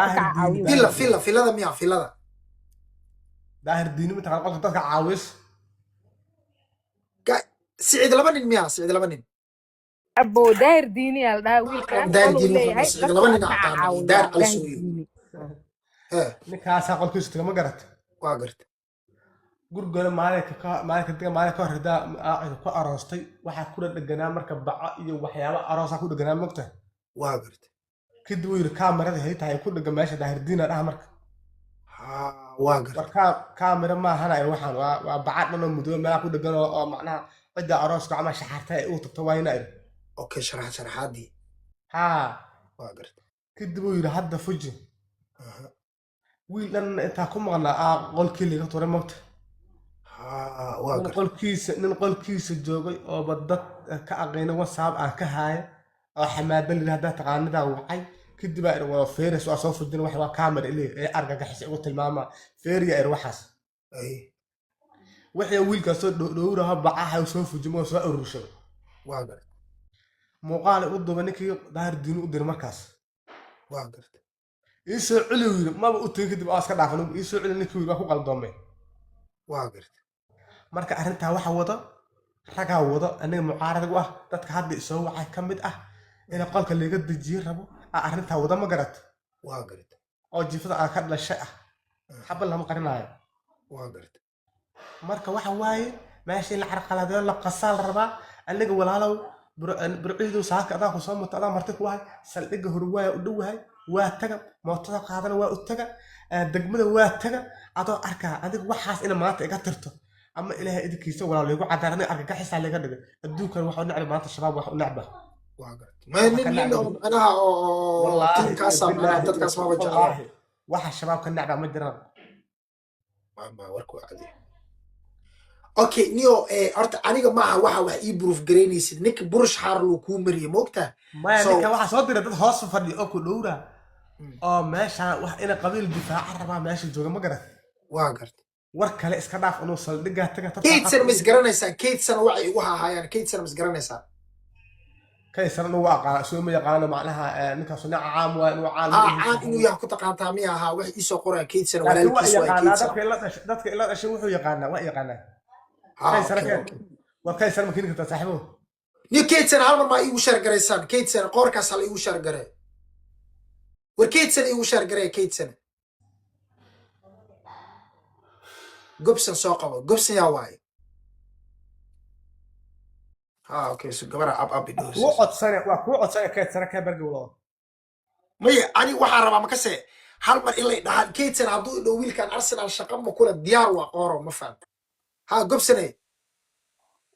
Daahir Dadka Diini. caawiyo. Villa. Daahir. Villa, villada miya, villada? Daahir Diini, mataqaan, qolka dadka caawis. Siciid laba nin miya? Siciid laba nin. Abo, Daahir Diini aa la dhahaa wiilkaas. Daahir Qol uu Diini wuxuu leeyahay. Siciid Dadka laba nin dadka aqaana. caawiya. Daahir cali Daahir Suuyo. Diini. Hee. Ninkaasaa qolkiisu taga, ma garat? Waa garta. Gurigana maalinka ka maalinka diga maalinka ka hor hadaa aacida ku aroostay, waxaa ku dhadheganaa marka baco iyo waxyaabo aroosaa ku dheganaa, mogta? Waa garta. Kadib uu yidhi kaamirada hay tahay ku dhegan meesha Daahir Diina dhaha marka. Ha, waa garta. War kaamira maahana, ay waxaan waa baca dhan oo mudoo meelaha ku dhegan oo macnaha cidda arooska ama shaxaarta ay u tagto waa ina iri. Okay, sharaxaadii. Haa. Waa garta. Kadib uu yidhi hadda fuji. Wiil dhan intaa ku maqnaa aa qolkii laga tuuray, mogta? Ha, waa Nin garta. qolkiisa, nin qolkiisa joogay ooba dad ka aqaynay WhatsApp aan ka haaya oo Xamaada la haddaa taqaanidaa wacay. Kadib aa iri waa feres, waa soo fujin, wax waa camera ile ee argagixis igu tilmaama feeriya iri waxaas. Ay. Wixii wiilkaasoo dhowraha bacaha soo fujimo oo soo ururshay. Waa garta. Muuqaal u duba ninkii Daahir Diini u diray markaas. Waa garta. Ii soo celi uu yiri, maba u tegin. Kadib aa iska dhaafan, ii soo celi ninkii yiri, waa ku qaldoomay. Waa garta. Marka arrintaa waxa wada ragaa wado aniga mucaarad u ah, dadka hadda isoo wacay ka mid ah in qolka laga dejiye rabo aa arrintaa wada, ma garat? Waa garta. Oo jifada aan ka dhashay ah, xabal lama qarinaayo. Waa garta. Marka waxa waaye meesha in la carqaladeeyo, la qasaa la rabaa. Aniga walaalow, burciidu saaka adaa ku soo muto, adaa marti ku ahay. Saldhigga Hurwaaya u dhowahay, waa taga, mootada qaadana waa u taga, degmada waa taga. Adoo arkaa adiga waxaas ina maanta iga tirto ama Ilaahay idinkiisa walaalo igu cadaan, aniga argagaxisaa laga dhigay. Adduunkan waxa u necba maanta shabaab wax u necba. Waa garta. Ma nin nin oo macnaha oo Wallaahi. tiimkaasa macnaha Billaahi. dadkaas maba jecla. Wallaahi waxa shabaab ka necba ma jiraan. Ma warku waa cadi. Okay, niyo, horta aniga maaha waxa wax ii proof garaynaysid. Ninka burush xaar luu kuu mariyay, moogtaa? Maya. So Ninka waxaa soo diray dad hoos fadhiya oo ku dhowra oo meesha wax ina qabiil difaaca rabaa meesha jooga, ma garat? Waa garta. War kale iska dhaaf, inuu saldhiggaa taga dadka. Kaydsan ma isgaranaysaan? Kaydsan waxay igu hahaayaan, Kaydsan ma isgaranaysaan? Kaysan inuu aqaana soo ma yaqaano macnaha, ninkaasu nin caam waa inuu caan. Aa, caan inuu yahay ku taqaantaa miya ahaa? Waxay iisoo qorayaan Kaydsan Laakiin waa walaalkiis waay. yaqaanaa. Kaydsan. Dadka ila dhashay, dadka ila dhashay wuxuu yaqaanaa, waa yaqaanaa. Ha. Kaysana. Okay. Keen. Okay. War Kaysana ma keeni kartaa, saaxiibo? Niyo, Kaydsan hal mar maa iigu share garaysaan? Kaydsan qoorkaas hala iigu share garee. War Kaydsan iigu share garee. Kaydsan Gobson soo qabo. Gobson yaa waaye? Ha, okay, so gabara ab ab Kuu idhoos. codsane, waa kuu codsane. Kaydsana kee bargowlo. Maya, ani waxaan rabaa makase hal mar in lay dhahaan Kaydsan. Hadduu idhow wiilkan Arsenal shaqa ma kula, diyaar waa qooro, ma fahamta? Ha, Gobsane.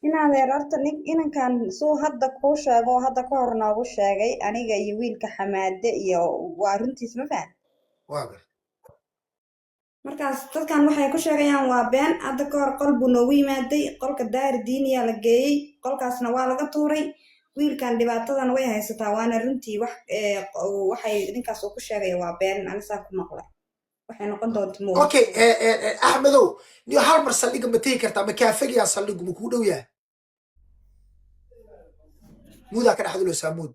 Inaadeer, horta nin inankan suu hadda kuu sheego oo hadda ka hor noogu sheegay aniga iyo wiilka Xamaade iyo waa runtiis, ma fahan? Waa gar. Markaas dadkan waxay ku sheegayaan waa been. Hadda ka hor qol buu noogu yimaaday, qolka Daahir Diiniyaa la geeyey, qolkaasna waa laga tuuray. Wiilkan dhibaatadan way haysataa, waana runtii. Wax waxay ninkaas uu ku sheegaya waa been. Ani saa ku maqlay, waxay noqon doonta ma ogi. Okay, Axmedow, niyo, hal mar saldhigga ma tegi kartaa? Ma kaafegayaa? Saldhiggu ma kuu dhow yahay? Muudaa ka dhexduleysaa muud.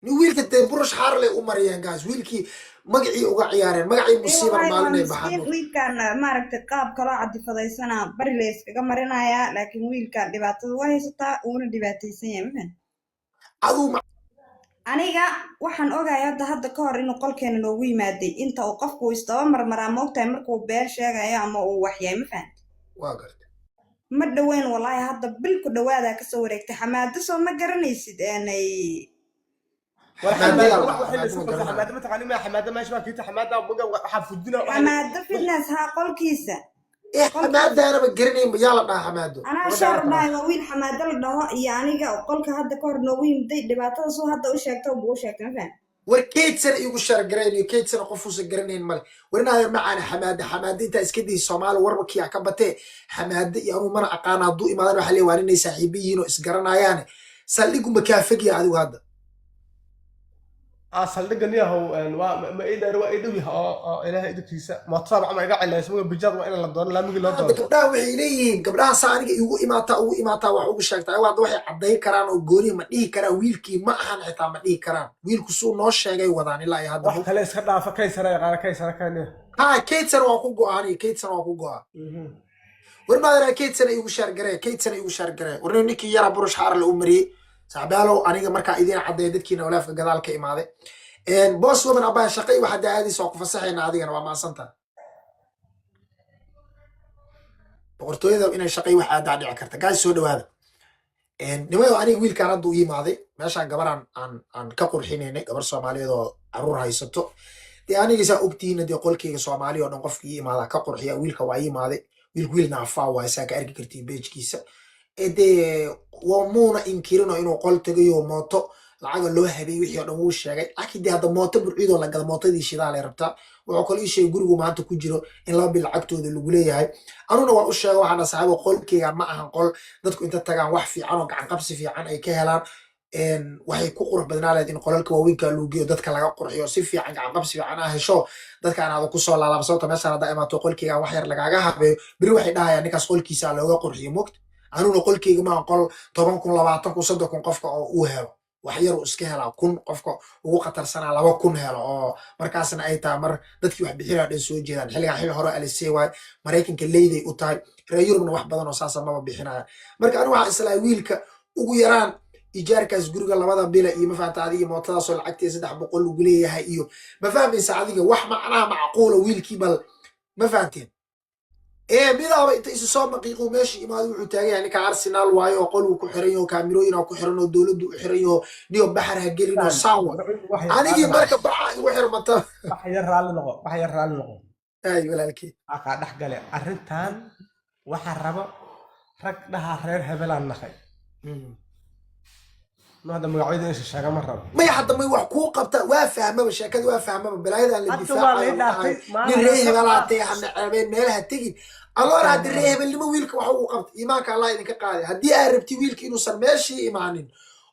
Ni wiilka dee burush xaarley u mariyeen gaas, wiilkii magacii uga ciyaareen, magacii Ee, musiiban wallahi waa maalinay baxaan. miskiin wiilkan. Maaragtay, qaab kaloo cadifadaysana bari la iskaga marinayaa, laakiin wiilkan dhibaatada waa haysataa, wuuna dhibaataysan yahay, ma fahan? Aduu ma Aniga waxaan ogahay hadda ka hor inuu qolkeena noogu yimaaday. Inta uu qofku isdaba marmaraa, moogtahay, markuu been sheegayo ama uu waxyahay, ma fahamti? Waa garta. Ma dhoweyn wallaahi, hadda bil ku dhawaadaa kasoo wareegtay. Xamaado soo ma garanaysid eenay? War. Xamaadadaa Xamaada la wax dhahaa. waxay la Xamaado isku ma qabtay. garanayo. Xamaada ma taqaani? Ma Xamaada meesha waa kiita Xamaada maga waxaa fujina waxa Xamaado Fitness haa, qolkiisa. Eh. Qolkiisa. Xamaadaanaba garanayn, yaa la dhahaa Xamaado? Anaa Gabadha shaar la dhahay, waa wiil Xamaado la dhaho iyo aniga qolka hadda ka hor noogu yimiday. Dhibaatada suu hadda u sheegtay buu u sheegtay, ma fahan? War Kaydsana iigu shargaraynayo. Kaydsana qofuusan garanayn male. War inaadeer macaana, Xamaade, Xamaade intaa iska dayay Soomaali warba kiyaa ka batee. Xamaade iyo anuu mana aqaana. Hadduu imaadan waxaa leeyahay waa ninay saaxiibo yihiin oo isgaranayaane. Saldhiggu ma kaafegya adigu hadda? Aa saldhigga niyahow waa ma ii dheer, waa ii dhow yahay oo ilaahay idinkiisa mootada ama iga cilayso maga bijaad waa in la doono laamigii loo Hadda doono. Gabdhaha waxay leeyihiin, gabdhaha saa aniga igu imaataa, ugu imaataa, wax ugu sheegtaa. Ayagu hadda waxay cadday karaan oo gooni ma dhihi karaan wiilkii ma ahan, xitaa ma dhihi karaan wiilku suu noo sheegay wadaan ilaa iyo hadda. Wax kale iska dhaafa, kaysara yaqaana, kaysara kaniya. Ha, Kaydsan waa ku go'a, aniga Kaydsan waa ku go'a. War maadara, Kaydsan igu share garee, Kaydsan igu share garee. War ninkii yara burush xaar la u mariyey, saaxiibayaalow, aniga markaa idiin caddeeya dadkiina walaafka gadaal ka imaaday. Boss woman abaa shaqay waxaa daadiis waa ku fasaxayna, adigana waa maasantaha. Boqortooyada inay shaqay wax aadaa dhici karta. Guys, soo dhawaada. Nimayo, aniga wiilkaan hadda u yimaaday meeshaan gabaraan aan ka qurxinaynay, gabar Soomaaliyeed oo caruur haysato. Dee aniga saa ogtihiina, dee qolkeyga Soomaali oo dhan qofka ii imaadaa ka qurxiya. Wiilka waa ii imaaday. Wiilku wiil naafaa waay, saa ka arki kartiin page-kiisa. Dee waa muuna inkirinoo inuu qol tagayo, mooto lacaga loo habay, wixii oo dhan wuu sheegay. Laakiin dee hadda mooto burciidoo la gada, mootadii shidaal ay rabtaa. Wuxuu kaloo ii sheegay gurigu maanta ku jiro in 2 bil lacagtooda lagu leeyahay. Anuna waa u sheega, waxaana saaxiibo, qolkeyga ma ahan qol dadku inta tagaan wax fiican oo gacan qabsi fiican ay ka helaan. Waxay ku qurux badnaa lahayd in qolalka waaweynka lagu geeyo, dadka laga qurxiyo si fiican, gacan qabsi fiican aa hesho, dadkaan aada kusoo laalaaba. Sababta meeshaan haddaa imaato, qolkeyga wax yar lagaaga habeeyo, beri waxay dhahayaan ninkaas qolkiisa looga qurxiyo mogta. Anuna qolkeyga maahan qol 10,000, 20,000, 30,000 qofka oo uu helo. Wax yar uu iska helaa, 1,000 qofka ugu khatarsanaa, 2,000 helo, oo markaasna ay tahay mar dadkii wax bixinaa dhan soo jeedaan. Xilligan xilli hore alisee waay, Maraykanka leyday u tahay, reer Yurubna wax badan oo saasa maba bixinaya. Marka anigu waxaa islahay wiilka ugu yaraan ijaarkaas guriga labada bila iyo, ma fahamta adiga, mootadaasoo lacagteeda 300 lagu leeyahay iyo, ma fahmaysa adiga, wax macnaha macquula wiilkii bal, ma fahamteen? Ee midaaba inta isu soo maqiiqu meesha imaado, wuxuu taagan yahay ninka Arsenal waayo, oo qol uu ku xiran yaho, kaamirooyin oo ku xiran, oo dowladdu u xiran yaho, niyo baxar ha gelin oo saan wa anigii marka baxa igu xirmata. Wax yar raalli noqo, wax yar raalli noqo. Ay, walaalkii. Aqaa dhex gale arrintan. Waxaa rabo rag dhaha reer hebelaan naqay no, hadda magacyada in sheega ma rabo. May, hadda may wax kuu qabta, waa fahmaba sheekada, waa fahmaba balaayadan la Hadda waa lay difaacayo. dhaaftay. Nin reer hebelaatay hana ceebeen, meelaha tegin aloona. Hadda reer hebelnimo wiilka waxa uu qabta, iimaanka Allah idinka qaaday. Haddii aad rabti wiilka inuusan meeshii imaanin,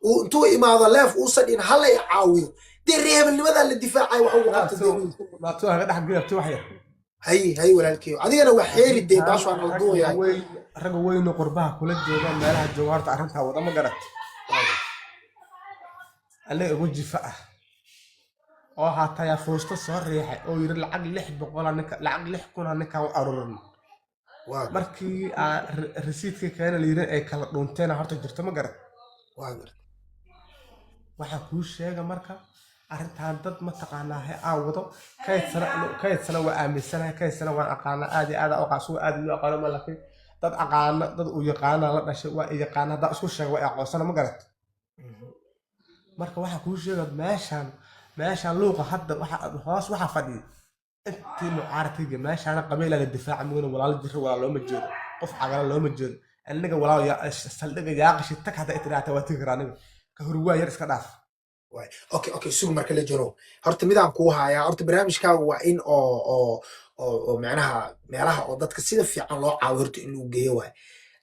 uu intuu imaado leef uusan dhihin hala i caawiyo, dee reer hebelnimadaa la difaacayo wax ugu qabta dee wiilka. Naabto haga dhex gudabti wax yar. Hay hay, walaalkeyo, adigana wax xeeri dee, baashu waa nala duuyahay. Ragga weynu qurbaha kula jooga, meelaha jooga, horta arrintaa wada ma garat. Aniga ugu jifa ah oo haatayaa fuusto soo riixay oo yiri lacag 600 ninka, lacag 6,000 ninkaan u aruurin. Markii aan rasiidka keena la yiri ay kala dhunteen horta jirto, ma garat? Waa garta. Waxaan kuu sheega marka arrintan dad mataqaanaa he aan wado kaydsana, kaydsana waa aaminsanahay, kaydsana waan aqaanaa aad iyo aad aqaan, suga aad iyo aqaano ma, laakiin dad aqaana, dad uu yaqaana la dhashay waa i yaqaana. Haddaa isku sheega waa i aqoonsana, ma garat? Marka waxaan kuu sheega meeshaan luuqa hadda waxa hoos waxaa fadhiya intii mucaaradkayga. Meeshaana qabiilaa la difaaca mugana, walaalo jiro, walaal looma jeedo, qof cagala looma jeedo. Aniga walaal saldhiga yaaqashi tag hadda itiraata waa tigi karaa, aniga ka hurwaa yar iska dhaaf. Okay, sug. Marka la jiro horta midaan kuu hayaa, horta barnaamijkaagu waa in oo macnaha meelaha oo dadka sida fiican loo caawiyo horta in lagu geeyo waay.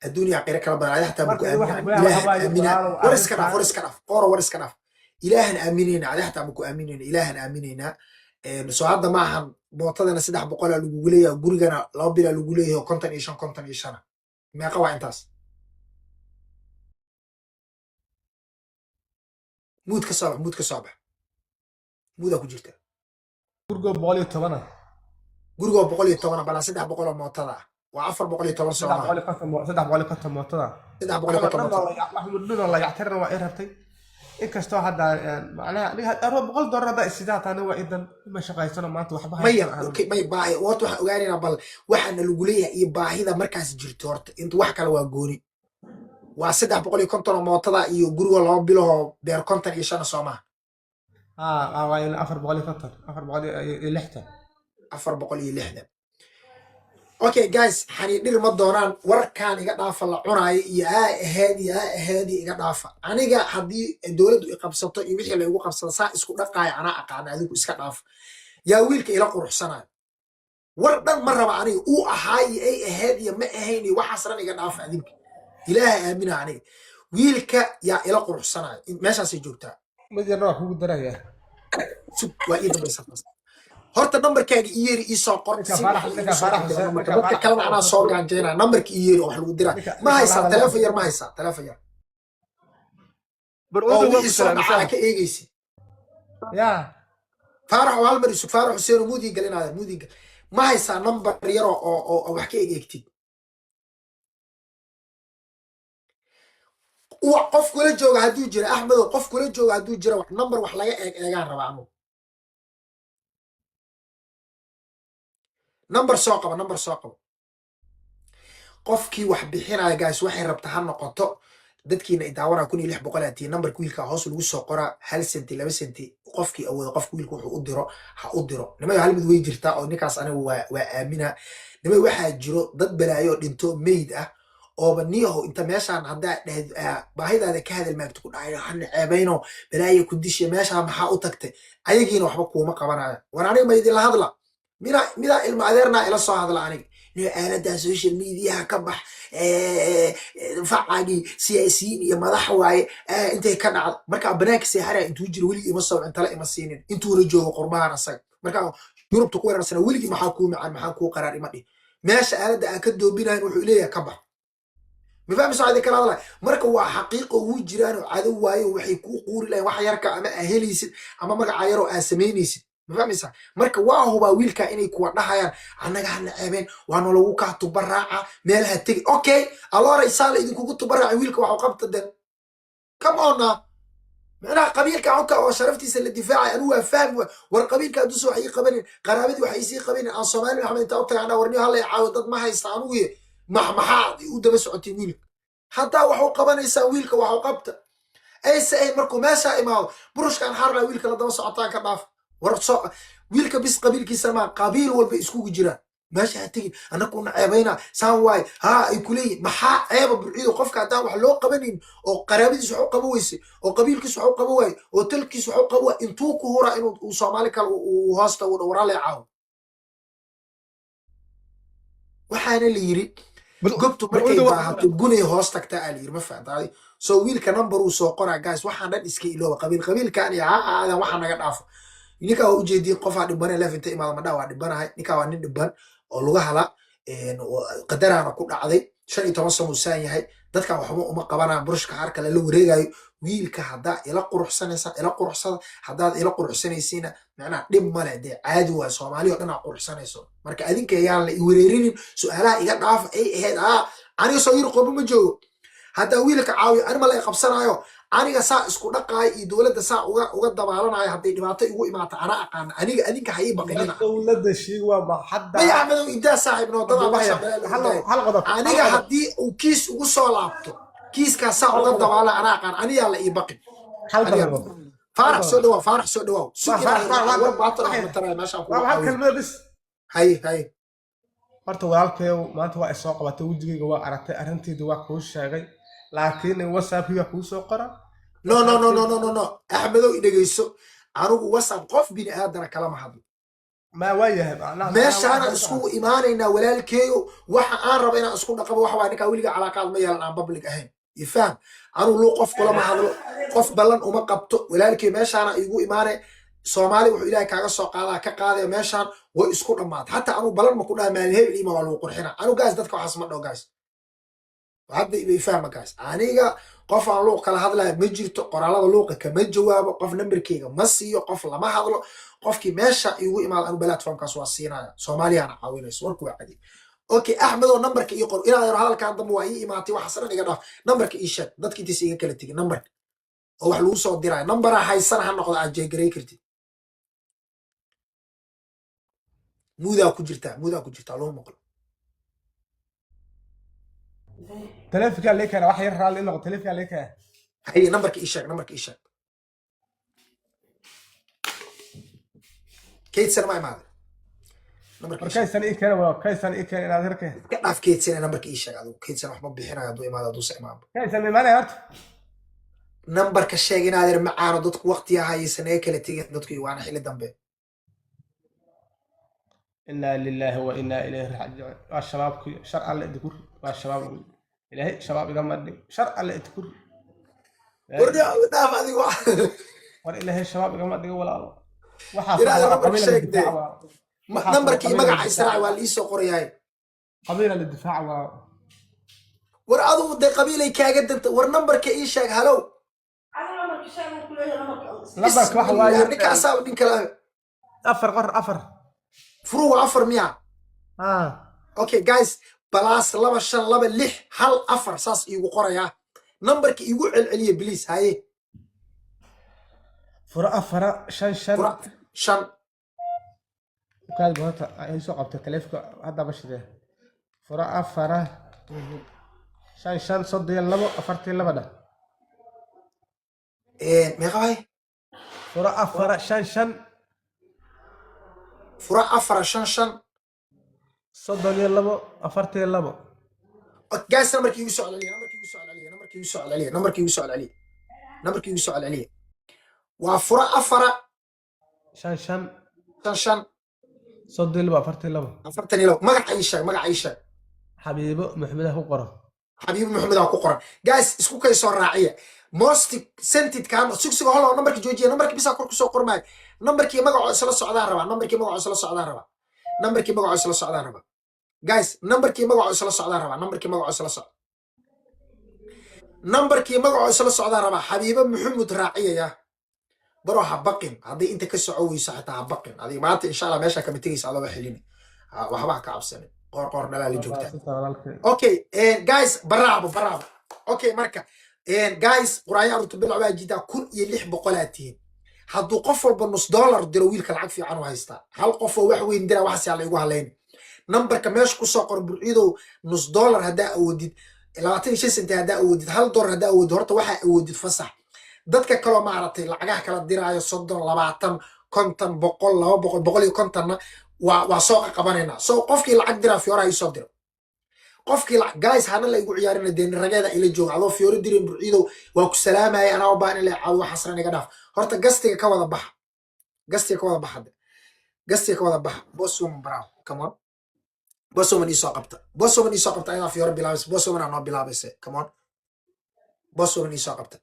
Adduunya aqira kala badan, adi xataa maku Marka waxa aaminaa. waxa Ilaahan waaye aaminaa. Walaalow, War iska dhaaf, war arrintan iska dhaaf qooro, war iska dhaaf. Ilaahan aaminayna, adi xataa maku aaminayna, ilaahan aaminaynaa. Soo hadda maahan mootadana 300 lagugu leeyahay, gurigana 2 bilaa lagu leeyahay, 55, 55 meeqa waa intaas? Mute ka soo bax, mute ka soo bax, mute-aa ku jirta. Gurigoo 110. Gurigoo 110 balaa, 300 oo mootada ah waa 410, soo saddex maaha? boqol iyo konton 350 mootada. 350 mootada. Wax mudhino la yactirna waa i rabtay, inkastoo hadda macnaha aniga $100 haddaa isidaa taani waa idan ma shaqaysano maanta waxba maya haysan aan. Okay, maya, baahi horta waxaan ogaanaynaa bal waxaana lagu leeyahay iyo baahida markaas jirto. Horta inta wax kale waa gooni, waa 350 oo mootada iyo gurigoo 2 bilahoo beer 55, soo maaha? Aa waa in 450, 460. 460. Okay guys, xaniidhir ma doonaan warkaan iga dhaafa la cunaayo iyo aa ahayd iyo aa ahayd iyo iga dhaafa. Aniga haddii dowladdu i qabsato iyo wixii laygu qabsado, saa isku dhaqaayo anaa aqaana, adigu iska dhaafa. Yaa wiilka ila quruxsanayo? War dhan ma raba aniga uu ahaa iyo ay ahayd iyo ma ahayn iyo waxaas dhan iga dhaafa adinka. Ilaaha aamina, aniga wiilka yaa ila quruxsanayo? Meeshaasay joogtaa. Mid yarna waa kugu daraya. Sug, waa ii dambaysa taas. Horta nambarkaaga ii yeeri, ii soo qor Ninka si Faarax wax ninka iigu soo Faarax dira Xuseen nambarka. ninka Dadka Faarax kalena anaa soo gaanjeynaa. Nambarka ii yeeri oo wax lagu diraa. ninka Ma ninka la haysaa hadla telefoon yar? Ma haysaa telefoon yar oo Barcuudu waa ku wixii soo salaamay dhacaa saaxib. ka eegaysid? Yaa. Faarax oo hal mar isug. Faarax Xuseen oo muudii galinaaya, muudii gal. Ma haysaa nambar yar oo wax ka eegtid? Qof kula jooga hadduu jiro, Axmedow, qof kula jooga hadduu jiro, wax nambar wax laga eeg eegaan rabaa anugu. Nambar soo qabo, nambar soo qabo. Qofkii wax bixinaya, guys, waxay rabta ha noqoto. Dadkiina i daawanaa 1600 atii. Nambarka wiilka hoos lagu soo qoraa, 1 senti, 2 senti, qofkii awooda, qofka wiilka wuxuu u diro ha u diro. Nimayo, hal mid way jirtaa oo ninkaas anigu waa aamina. Nimayo, waxaa jiro dad balaayo dhinto meyd ah ooba niyahow inta meeshaan haddaa dhehd baahidaada ka hadal maagto ku dhahayo hana ceebayno, balaayo ku dishe, meeshaa maxaa u tagtay? Ayagiina waxba kuuma qabanaya. War aniga ma idinla hadla? Midaa ilma adeernaa ila soo hadla aniga, niyo aaladaa social mediaha ka bax, facaagii siyaasiyiin iyo madax waaye, intay ka dhacdo markaa banaanka seexanaya intuu jiro weligii ima sawcin, tale ima siinin. Intuuna joogo qurbahan asaga markaa Yurubta ku weerarsana weligii maxaa kuu macaan, maxaa kuu qaraar ima dhihin. Meesha aaladda aan ka doobinayn wuxuu leeyahay ka bax. Ma fahmayso waxaa idin kala hadlaya? Marka waa xaqiiqo, wuu jiraan oo cadow waayo, waxay kuu quuri lahayn wax yarka ama aa helaysid ama magaca yaroo aa samaynaysid. Ma fahmaysaa? Marka waa hubaa wiilka inay kuwa dhahayaan annaga hana ceebeen, waana lagu kaa tubaraaca meelaha tegi. Okay, aloora isaa la idinkugu tubaraaca wiilka waxu qabta. Den come on now. Macnaha qabiilka cunka oo sharaftiisa la difaacay anigu waa fahmi war qabiilka hadduusa wax ii qabanin, qaraabadii wax iisii qabanin, aan Soomaali Maxamed intaa u tagaana warniyo hala caawo, dad ma haysta anugu ye maxaa u daba socotay wiilka? Haddaa wax u qabanaysaan wiilka wax u qabta. Ayse ahayn markuu meeshaa imaado burushkaan xaarlaa wiilka la daba socotaan ka dhaaf. War soo wiilka bis qabiilkiisa maa, qabiil walba iskugu jiraan. Meesha ha tegin, annakuna ceebayna saan waaye haa ay kuleeyihin. Maxaa ceeba burcido? Qofka haddaan wax loo qabanin oo qaraabadiis wax u qaba weyse oo qabiilkiis wax u qaba waaye oo talkiis wax u qaba waaye, intuu ku huraa inuu uu Soomaali kale uu hoosta uu waraalee caawo. Waxaana la yiri gobtu markay Barcuudu waa baahato gunay hoos tagtaa aa la yiri. Ma fahantaay? So wiilka number uu soo qoraa. Guys, waxaan dhan iska ilooba, qabiil qabiilkan iyo ha aadan waxa naga dhaafo. Ninkaa waa ujeediin qofaa dhibane lef inta imaada madhaa waa dhibanahay. Ninkaa waa nin dhiban oo luga hala qadaraana ku dhacday, 15 sano uu saan yahay. Dadkan waxba uma qabanaan, burushka xaar kale la wareegayo. Wiilka haddaa ila quruxsanaysa, ila quruxsada. Haddaad ila quruxsanaysiina macnaha dhib male, dee caadi waay, Soomaali oo dhan aa quruxsanayso. Marka adinka yaan la iwareerinin, su-aalaha iga dhaafa. Ay ahayd aniga soo yiri qurbo ma joogo. Haddaa wiilka caawiyo ani ma la qabsanayo. Aniga saa isku dhaqaayo iyo dowladda saa uga dabaalanayo. Hadday dhibaato igu imaato anaa aqaana aniga. Adinka ha ii baqinina. Dowladda sheeg waa ma hadda. Maya Axmedow, intaa saaxiib noo dadaa Wax meesha yar balaa lagu hal daaya. hal qodob, hal Aniga qodob. Haddii uu kiis ugu soo laabto kiiskaa saa Hal uga qodob. dabaala anaa aqaan. Aniyaa la ii baqin. Hal aniyaa daqiiqo. Hal Faarax soo daqiiqo. dhawaa. Faarax soo dhawaaw. Sug Waa inaa Faarax, Faarax war baatan wax wax yar mataraya meeshaan kugu waa hal caawiyo. kelmada bis. Haye haye. Horta walaalkayow, maanta waa isoo qabatay, wejigayga waa aragtay, arrinteeda waa kuu sheegay, laakiin WhatsAppkiga kuu soo qora. No no no no. WhatsAppkii No no no, Axmedow, i dhegeyso. Anigu WhatsApp qof bini aadana kalama hadlo. Ma waa yahay macnaha macnaha waa Meeshaanaan daba iskugu socota. imaanaynaa walaalkeeyo. Waxa aan raba inaan isku dhaqabo waxa waa ninkaa weliga calaaqaad ma yeelan aan public ahayn, ifaham. Anugu luu qof kulama hadlo, qof ballan uma qabto. Walaalkeeyo, meeshaana igu imaane. Soomaali wuxuu Ilaahay kaaga soo qaadaa ka qaadaya, meeshaan way isku dhammaatay. Xataa anugu ballan ma ku dhaha maalin hebel ima waa lagu qurxina. Anigu gaas dadka waxaas ma dhaho, gaas hadda ibay fahma. Gaas aniga qof aan luuq kala hadlaya ma jirto, qoraalada luuqa kama jawaabo, qof nambarkeyga ma siiyo, qof lama hadlo. Qofkii meesha igu imaado anu platformkaas waa siinaya, Soomaaliyaana caawinayso. Warku waa cadi. Okay Axmed oo nambarka ii qor inaad yaro. Hadalkan dambe waa ii imaatay, waxaas dhan iga dhaaf. Nambarka ii sheeg, dadka intiisa iga kala tegin. Nambarka oo wax lagu soo diraayo, nambaraa haysana ha noqdo aad jeegaray kartid. Muudaa ku jirtaa, muudaa ku jirtaa, loo maqlo. Taleefankaa lee keena, wax yar raalli noqo, taleefankaa lee keena. Haye, nambarka ii sheeg, nambarka ii sheeg. Kaydsan ma imaaday? Nambarka War ii sheeg. kaysan ii keena walaal, kaysan ii keena inaad herke. Iska dhaaf kaydsana, nambarka ii sheeg adigu. Kaydsan wax ma bixinayo hadduu imaado, hadduusa imaanba. Kaysan ma imaanaya horta. Nambarka sheeg inaad yar macaano. Dadku waqtiga haysan ee kala tegin dadku iyo waana xilli dambe. Inaa lilaahi wa inaa ilayhi raajicuun. Waa shabaabku, shar alle idinku rid. Waa shabaab lagu yidhi. Ilaahay shabaab igama dhig, shar alle idinku rid. War dhaaf adigu. War Ilaahay shabaab igama dhigo walaalo. Waxaas Inaad waa nambarka qabiila la sheeg dee. difaaca waa. Waxaas waa Nambarkii qabiila la magaca israaci difaaca. waa liisoo qorayaay. Qabiila la difaaca waa. War adugu dee qabiilay kaaga danta. War nambarka ii sheeg, halow. Lambarka waxa waaye Bismillah, ninka asaaba nin kale. Afar qor, afar. Furuu waa afar miya? Ah. Okay guys, +252614 saas iigu qorayaa. Nambarka iigu celceliya please, haye. Furo afara shan shan. Fura shan. Kaad horta ay soo qabtay taleefanka hadda bashidee. Furo afara 55 32 42 dhah. Meeqa waay? Furo afara shan shan. Fura afara shan shan. 32 42. Guys, nambarkii igu soo celceliya, nambarkii igu soo celceliya, nambarkii igu soo celceliya, nambarkii igu soo celceliya, nambarkii igu soo celceliya. Waa fura afara shan shan. Shan shan. 32 42. 42. Magaca ii sheeg, magaca ii sheeg. Xabiibo Maxamed ku qoro. Xabiibo Maxamed aa ku qoran. Guys, isku kay soo raaciya most sentidkan sugsiga holo. Nambarka joojiya, nambarka bisaa kor kusoo qormaayo. Nambarkii magacoo isla socdaan rabaa, nambarkii magacoo isla socdaan rabaa, nambarkii magacoo isla socdaan rabaa. Guys, nambarkii magacoo isla socdaan rabaa, nambarkii magacoo isla socda, nambarkii magacoo isla socdaan rabaa. Xabiibo Maxamed raaciyaya. Baro, ha baqin. Hadday inta ka soco weyso xitaa ha baqin. Adiga maanta insha Allah meeshaa kama tegaysa adoo xilini. Waxba ha ka cabsanin. Qoor qoor dhalaa la joogtaa. Okay guys, bravo, bravo. Okay, marka guys, quraaya arurta bilac waa jidaa. 1600 aad tihiin. Hadduu qof walba nus dollar diro, wiilka lacag fiican u haystaa. Hal qof oo wax weyn dira, waxaas yaa la igu halayn. Nambarka meesha kusoo qor, Burciidow. Nus dollar haddaa awoodid, 25 senti haddaa awoodid, $1 haddaa awoodid, horta waxaa awoodid fasax. Dadka kaloo maaragtay lacagaha kala diraayo, 30, 20, 50, 100, 200, 150-na waa soo qabanaynaa. So qofkii lacag diraa fiyooraha iisoo diro. Qofkii guys, hana la igu ciyaarina dee. Rageeda ila jooga adoo fiyooro dirin. Burciidow, waa ku salaamaya. Anaa u baahan in la caawiyo. Xasran iga dhaaf. Horta gastiga ka wada baxa, gastiga ka wada baxa, gastiga ka wada baxa. Bosswoman, bravo, come on. Bosswoman iisoo qabta, bosswoman iisoo qabta. Ayadaa fiyooro bilaabaysa. Bosswoman aa noo bilaabaysa. Come on, bosswoman iisoo qabta.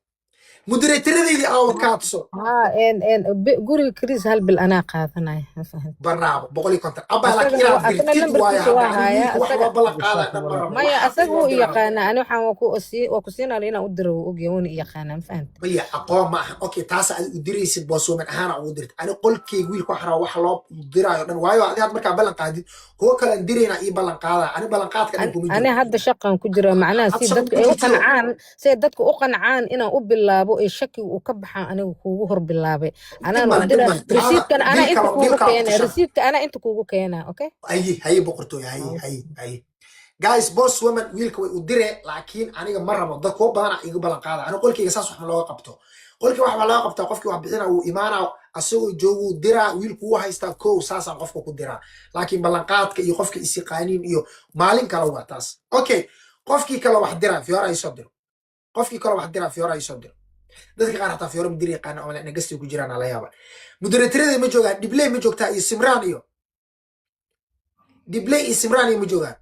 Moderatoradaydii aawa kaadso. Haa, en en guriga kariis hal bil anaa qaadanaya, ma fahanti? Bravo, 150 abaa. Laakiin Asaga inaad asna dirtid waayo. nambarkiisa waa Hadda anigu haaya wiilka wax asaga. loo ballan qaadaya dhan ma rabo. Maya, wax asaga loo wuu i dira rabo. Yaqaanaa. Ani waxaan waa ku siinaya inaan u diro, wuu ogyahay, wuuna i yaqaanaa, ma fahanti? Maya, aqoon ma aha. Okay, taas aad u diraysid booswoman ahaana ugu dirtid. Ani qolkeyga wiilka waxa rabaa wax loo diraayo dhan waayo. Adi had markaa ballan qaadid, kuwo kale aan diraynaa ii ballan qaadaa. Ani ballan qaadka dhan kuma Ani jiro. Hadda shaqan ku jira, macnaha Had si shaqo dadka ku ay u jirto. qancaan, si ay dadka u qancaan inaan u bilaabo ee shakiga uu ka baxaan, aniga kuugu hor bilaabay. Dhib Anaana u male, dhib dira male taada. Rasiidkan anaa Bil inta kalo kuugu bil kalo ku keena. tashan. Rasiidka anaa inta kuugu keenaa, okay. Haye, haye boqortooy, haye, haye, haye. Guys, boss woman wiilka way u dire, laakiin aniga ma rabo. Dad kuwa badana iga ballan qaada. Aniga qolkeyga saas wax ma looga qabto. Qolkii wax baa looga qabtaa. Qofkii wax bixina wuu imaanaa, asagoo jooguu diraa, wiilku wuu haystaa. Kow saasaan qofka ku diraa, laakiin ballanqaadka iyo qofka isiqaaniin iyo maalin kale waa taas. Okay, qofkii kale wax diraa fiyoora isoo diro. Qofkii kale wax diraa fiyoora isoo diro. Dadka qaar xataa fiyoora ma diri yaqaana oo ina gasti ku jiraan la yaaba. Moderatorada ma joogaan? Dhibley ma joogtaa iyo Simraan? Iyo Dhibley iyo Simraan iyo ma joogaan?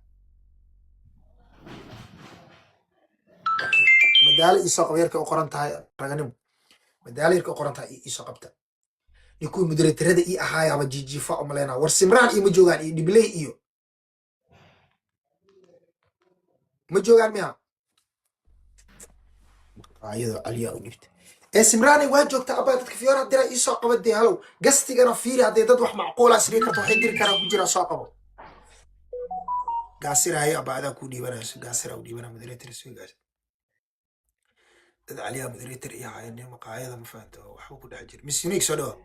Madaalo iisoo qaba. Yarka u qoran tahay raganimo, madaalo yarka u qoran tahay iisoo qabta. Ni kuwii moderatorada ii ahaayaaba jiijiifa u malaynaa. War Simraan iyo ma joogaan iyo Dhibley iyo ma joogaan miya? Ayadoo caliyaa u dhibta ee Simraanay waa joogta. Abaa, dadka fiyoora dira iisoo qaba dee. Halow, gastigana fiiri. Hadday dad wax macquula isdhigi karto, waxay diri karaan ku jira, soo qabo. Gaasiraayo abaa, adaa kuu dhiibanayso. Gaasira u dhiibanaa moderator soo gaas. Dad caliyaa moderator iyo haayane maqaayada, ma fahanto, waxba ku dhex jira. Miss Unique, soo dhawa.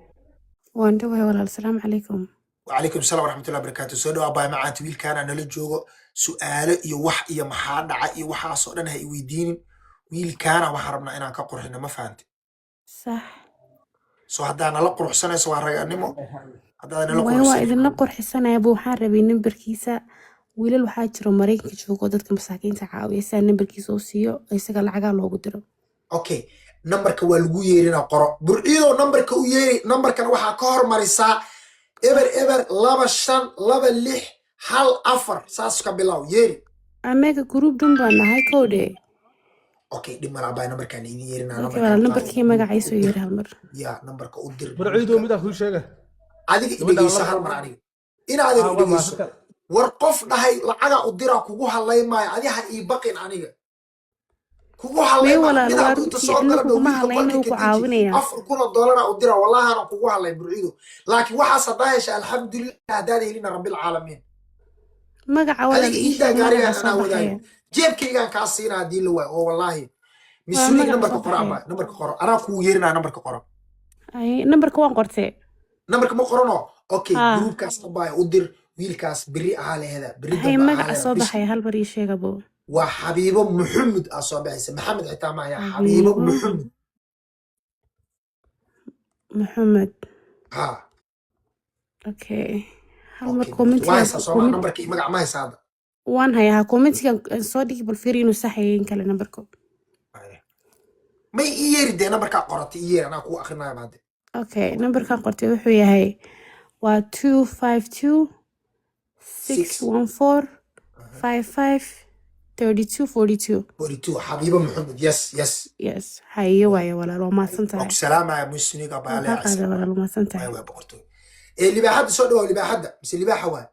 Waan dhawahay walaal, asalaamu calaykum. وعليكم السلام ورحمة الله وبركاته. Soo dhawa abaa macaanta. Wiilkaana nala joogo. Su'aalo iyo wax iyo maxaa dhaca iyo waxaasoo dhan ha i weydiinin. Wiilkaana waxaan rabnaa inaan ka qurxino, ma fahante? Sax. So haddaa nala quruxsanayso waa raganimo, haddaad nala Waay, waa quruxsanin. Idinla qurxisanaya bu. Waxaan rabay nambarkiisa. Wiilal waxaa jiro Maraykanka joogo dadka masaakiinta caawiya, sidaa nambarkiisa u siiyo isaga lacagaa loogu diro. Okay, nambarka waa lagu yeerinaa, qoro. Burciidoo, nambarka u yeeri. Nambarkana waxaa ka hormarisaa 00252614, saas ka bilow, yeeri. Ameega group dhan baan nahay kowdhe. Okay, dhib mala abaa, nambarkaan idin yeerinaa. Okay walaal, Nambarkaan qaado, nambarkii magaciisa u yeeri hal mar. Ya, nambarka u dir. Burciidow, wiilka. Midaa kuu sheega. Adiga Gabadha dhegeyso. laba Hal mar aniga inaadan Ah, waa dhegeyso. mahadsan. War qof dhahay lacaga u diraa kugu hadlay maayo, adi ha ii baqin, aniga kugu May hadlay maayo. walaal, Mid waa hadduu inta runtii soo cidna gala dhow kuguma wiilka hadlayna, qolka wuu ku ka deji caawinayaa. $4,000 u dira, wallahi kugu hadlay, Burciido, laakiin waxaas haddaa hesha, alxamdulilah, haddaad helina, rabbilcaalamiin. Magaca walaal Adiga ii iidaa sheeg, gaarigaan magaca soo anaa wadaayo, baxaya. Jeebkaygaan kaa siina haddii la waayo oo wallaahi. Waa Misulig magaca nambarka soo qoro baxaya. Ama nambarka qoro, anaa kuu yeerinaa, nambarka qoro. Ay, nambarka waan qortee. Nambarka ma qorano? Okay. Haa. Gruubkaas abaya u dir wiilkaas, berri ahaa leheeda, berri Hay, dambe ahaa magaca leheeda soo bish. baxaya hal mar ii sheegabo. Waa Xabiibo Muxamed aa soo baxaysa, Maxamed xitaa maaya, Xabiibo Xabiibo Muxamed. Maxamed. Ha. Okay, hal mar Okay, waa commentiga haysaa sooma? Comment. Nambarka iyo magac ma haysaa hadda? Waan hayaa, commentiga soo dhigi, bal fiiri inuu sax yahay in kale nambarka. May ii yeeri dee, nambarkaa qoratay ii yeeri, anaa kuu akrinaayo hadde. Okay, nambarkan qortay wuxuu yahay waa 252 6 6 14 55 32 42. 42, Xabiibo Muxamed, yes. Yes, haye waaye walaal, waa mahadsan Waa tahay. ku salaamaya, musuniga. Waa Baale. kaa qaaday walaal, waa mahadsan waay tahay. Waa boqortooy ee libaaxadda soo dhawow, libaaxadda mise libaaxa waay.